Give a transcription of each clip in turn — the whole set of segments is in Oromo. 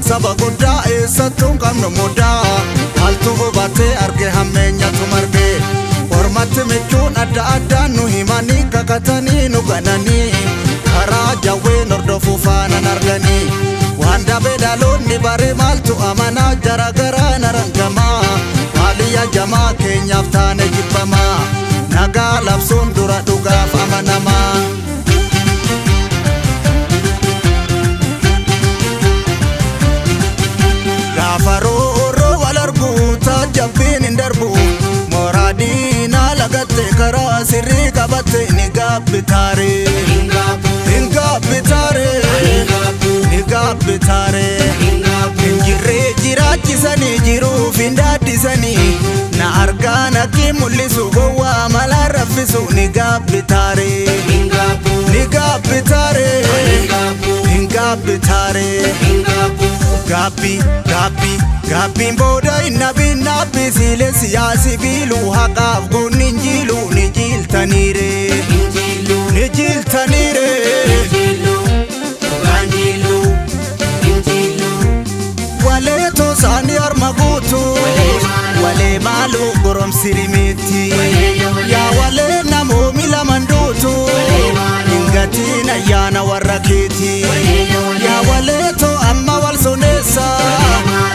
Saba guddaa eessattuu hin qabnu mudaa. Maaltu hubatee arge hammeenyatu marge. Ormatti michuun adda addaan nu himanii kakatanii nu gananii. Karaa jawween hordofuu faanan arganii. Waan dabee dhaloonni bare maaltu amanaa jara garaa narangamaa. Maaliyya jamaa keenyaaf taane jibbamaa. Nagaa labsuun dura dhugaaf amanamaa. Gaafa rooroo wal argu taajjabbiin hin darbu. Mooraa diinaa lagatte karaa sirrii qabatte ni gaabbitaare. Hin gaabbitaare. Ni gaabbitaare. Hin jirree jiraachisanii jiruuf hin daaddisanii. Na argaa natti mul'isu gowwaa malaa raffisu ni gaabbitaare. Ni gaabbitaare. Hin gaabbitaare. Gaabbii gaabbii gaabbiin booda hin nabiin naabbii siilee siyaasi biilu haqaaf goonni hin jiilu ni jiiltaniire. Ni jiiltaniire. Walee toosaanii harma guutu. Walee maaloo goromsi rimeetti. Yaa walee namoomi laman duutu. Hin gatiin ayyaana warra keeti. Yaa walee too amma wal soneessa.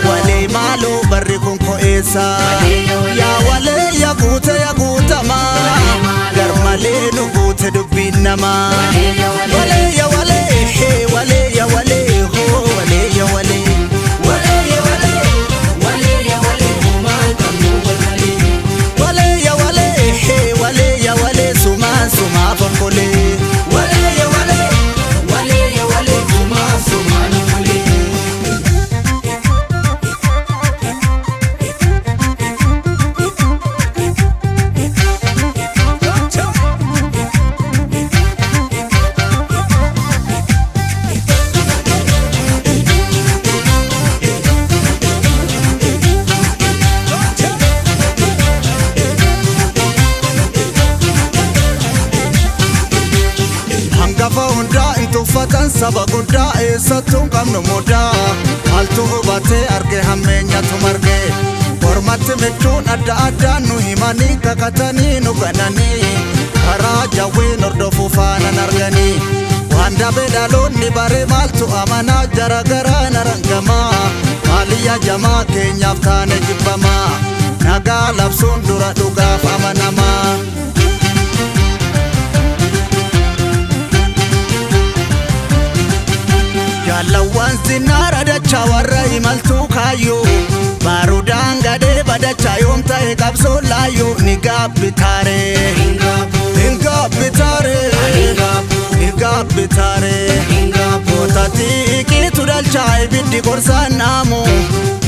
Walee maaloo barri kun ko'eessa. Yaa walee yaa guute yaa guutama. Garmalee nu guute dubbiin namaa. Walee yaa walee hee walee yaa walee hoo walee yaa walee. Walee yaa walee. Walee ya walee hee walee ya walee sumaa sumaa fonkolee. Walee ya walee. Hangafa hundaa hin tuffatan saba guddaa eessattuu hin qabnu mudaa. Maaltu hubatee arge hammeenyatu marge. Ormatti michuun adda addaan nu himanii kakatanii nu gananii. Karaa jawween hordofuu faanan arganii. Waan dabee dhaloonni bare maaltu amanaa jara garaa narangamaa. Maaliyya jamaa keenyaaf taane jibbamaa. Nagaa labsuun dura dhugaaf amanamaa. Jaalawwan sinnaara dachaa warra imaltuu kaayyoo. Baarudaan gadee badachaa yoom ta'e qabsoo laayyoo ni gaabbitaare. Hin gaabbitaare. Ni gaabbitaare. Gootatti iqiitu dhalchaa ibiddi gorsaan naamu.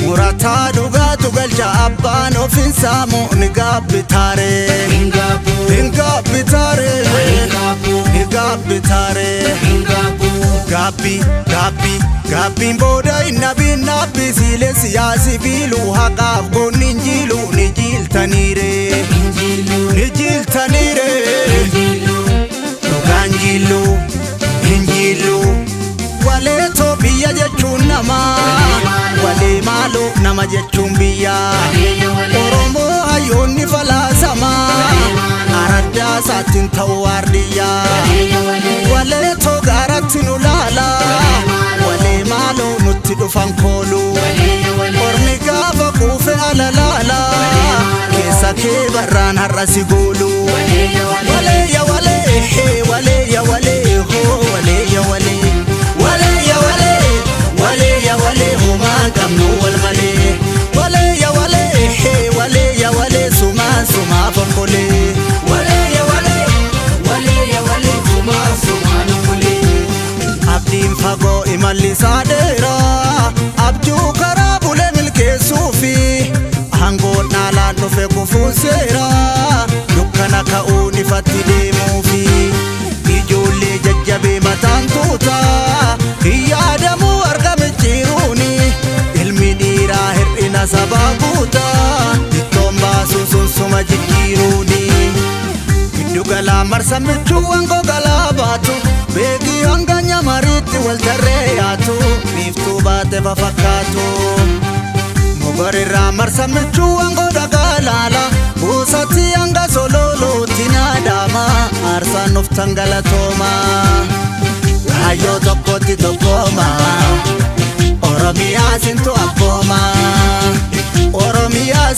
Murataa dhugaatu galcha abbaan of hin saamu ni gaabbitaare. Hin gaabbitaare. Ni gaabbitaare. Gaabbii gaabbii gaabbiin booda hin nabiin naabbii siilee siyaasi biilu haqaaf goonni hin jiilu ni jiiltaniire. Ni jiiltaniire. Dhugaan jiillu hin jiillu. Walee too biyya jechuun nama. Walee maaloo nama jechuun biyya. Oromoo hayyoonni falaasama. Araddaa isaatiin ta'u waardiyyaa. Walee too gaaratti nu laala. Walee maaloo nutti dhufan koolu. Ormi gaafa quufe ala laala. Keessa kee barraan har'a si goolu. Walee ya walee hee walee ya walee hoo walee ya walee. Walee ya walee walee ya walee homaa qabnu wal malee. Walee ya walee hee walee ya walee sumaa sumaa fonkolee. Walee ya walee. Abdiin fagoo imalli isaa dheeraa abjuu karaa bulee milkeessuufi aangoon dhaalaan dhufe kufuun seeraa dukkana ka'uun ifatti deemuufi ijoollee jajjabee mataan tuutaa hin yaadamuu argame jiruuni ilmi dhiiraa hir'ina sabaa guutaa ittoon baasuu sun suma jijjiiruuni. Giddu galaa marsa michuuwwan gogalaa baatu beekii hanga nyamariitti wal tarree yaatu biiftuu baate saba fakkaatu. Mogorirraa marsa milchuu wangoo dhagaa laala. Buusatti hanga sololootti naadama. Aarsaan nuuf galatooma. Kaayyoo tokkotti tokkooma. Oromiyaa sintu abbooma. Oromiyaa.